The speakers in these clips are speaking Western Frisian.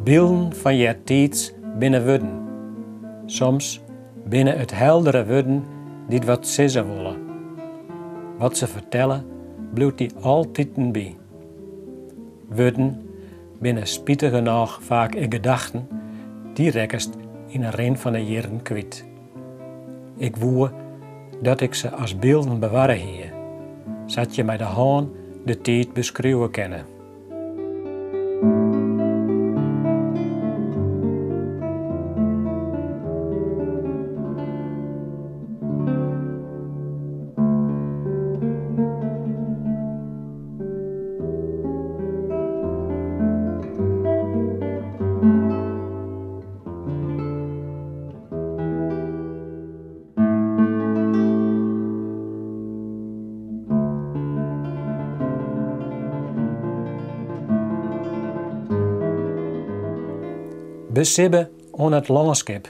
Bylden fan eartiids binne wurden. Soms binne it heldere wurden dy't wat sizze wolle. Wat se fertelle bliuwt dy altiten by. Wurden binne spitigernôch faak ek gedachten, dy rekkest yn 'e rin fan 'e jierren kwyt. Ik woe dat ik se as bylden bewarre hie, sa't je mei de hân de tiid beskriuwe kinne. Besibbe oan it lânskip.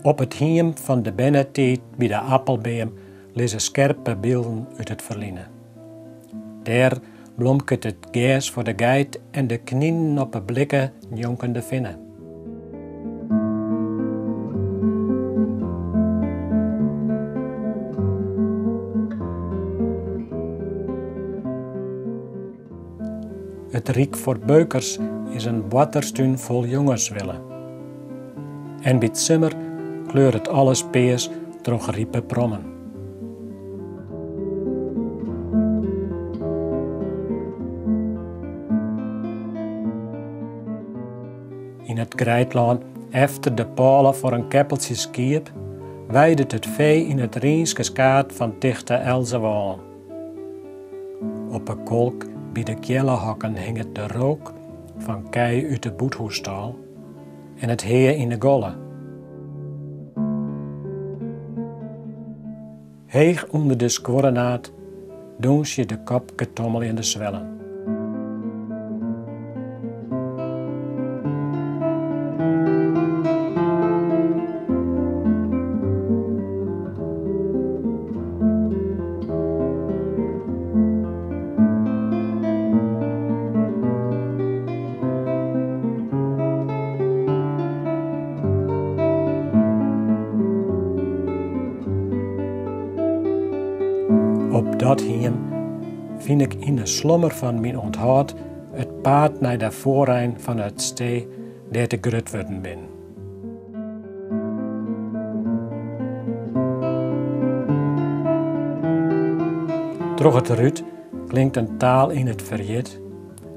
Op it hiem fan de bernetiid by de appelbeam lizze skerpe bylden út it ferline. Dêr blomket it gers foar de geit en de kninen op 'e blikke njonken de finne. It Ryk foar Beukers is in boarterstún fol jongeswille. En by 't simmer kleuret alles pears troch ripe prommen. Yn it greidlân efter de pôle foar in keppeltsje skiep weidet it fee yn it rynske skaad fan tichte elzewâlen. Op 'e kolk by de keallehokken hinget de rook fan kij út de bûthússtâl en it hea yn 'e golle. Heech ûnder de skuorrenaad dûnsje de kopketommeljende swellen. Op dat hiem fyn ik yn de slommer fan myn ûnthâld it paad nei de foarein fan it stee dêr't ik grut wurden bin. Troch it rút klinkt in taal yn it ferjit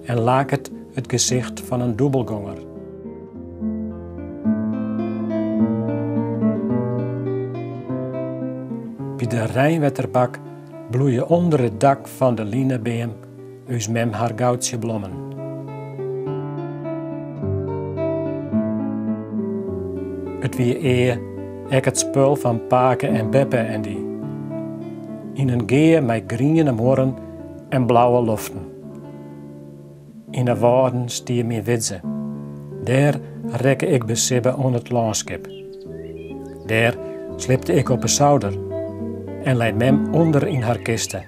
en laket it gesicht fan in dûbelgonger. By de reinwetterbak bloeie ûnder it dak fan de linebeam ús mem har goudsjeblommen. It wie ea ek it spul fan pake en beppe en dy. Yn in gea mei griene muorren en blauwe loften. Yn 'e wâlden stie myn widze. Dêr rekke ik besibbe oan it lânskip. Dêr sliepte ik op 'e souder en lei mem ûnder yn har kiste.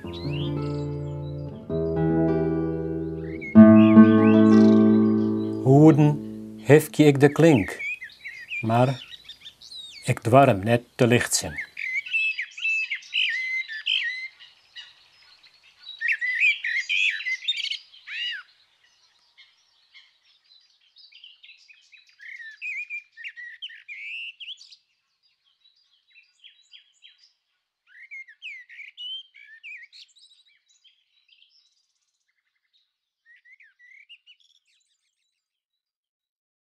Hoeden hifkje ik de klink, mar ik doar him net te lichtsjen.